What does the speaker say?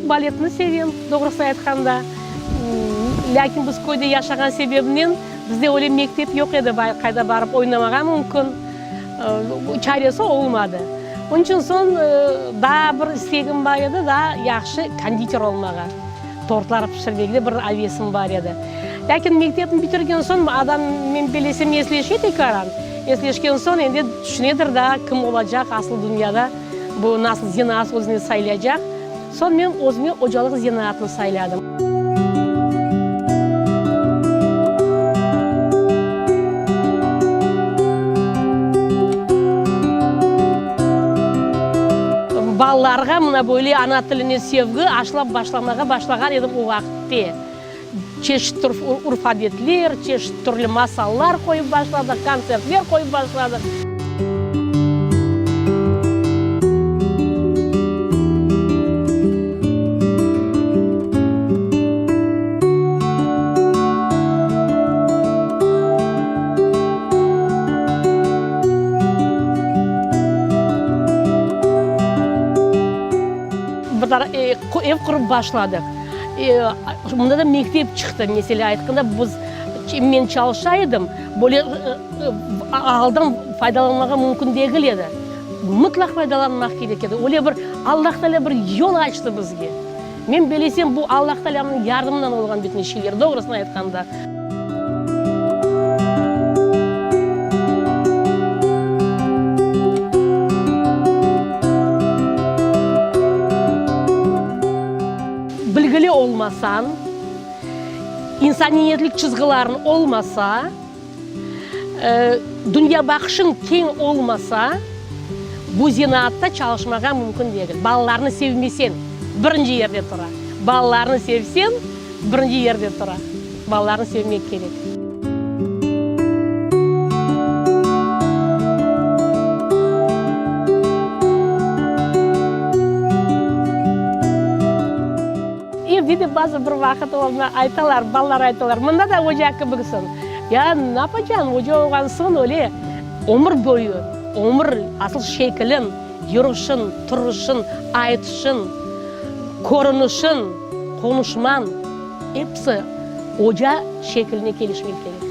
baletni sevem, doğrusını aytqanda. Lâkin biz köyde yaşağan sebebinen bizde öyle mektep yoq edi, qayda barıp oynamağa mümkün. Çaresi olmadı. Onıñ içün soñ daa bir istegim bar edi, daa yahşı konditer olmağa, tortlar pişirmege bir avesim bar edi. Lâkin mektepni bitirgen soñ adam, men bilesem, esleşe tekaran. Esleşken soñ endi tüşünedir daa kim olacaq asıl dünyada, bu nasıl zenaat özüne saylaycaq. Soñ men özüme ocalıq zenaatını sayladım. Balalarğa mına böyle ana tiline sevgi aşlap başlamağa başlağan edim o vaqıtte. Çeşit tür urf-adetler, çeşit türlü masallar qoyıp başladıq, kontsertler qoyıp başladıq. Ev qurıp başladıq. Mında da mektep çıqtı, meselâ aytqanda, biz, men çalışa edim, böyle aldan faydalanmağa mümkün degil edi. Mıtlaq faydalanmaq kerek edi. Öyle bir Allah Teala bir yol açtı bizge. Men belesem, bu Allah Tealânıñ yardımınan olğan bütün şeyler, doğrusını aytqanda. Bilgili olmasañ, insaniyetlik çizgilarıñ olmasa, dünyabaqışıñ keñ olmasa, bu zenaatta çalışmağa mümkün degil. Balalarnı sevmeseñ, birinci yerde tura. Balalarnı sevseñ, birinci yerde tura. Balalarnı sevmek kerek. Evde de bazı bir vaqıt oña aytalar, balalar aytalar, mında da oca kibiksiñ. Ya napacañ, oca olğan soñ öyle ömür boyu, ömür asıl şekiliñ, yürüşiñ, turuşıñ, aytışıñ, körünişiñ, qonuşmañ, episi oca şekiline kelişmek kerek.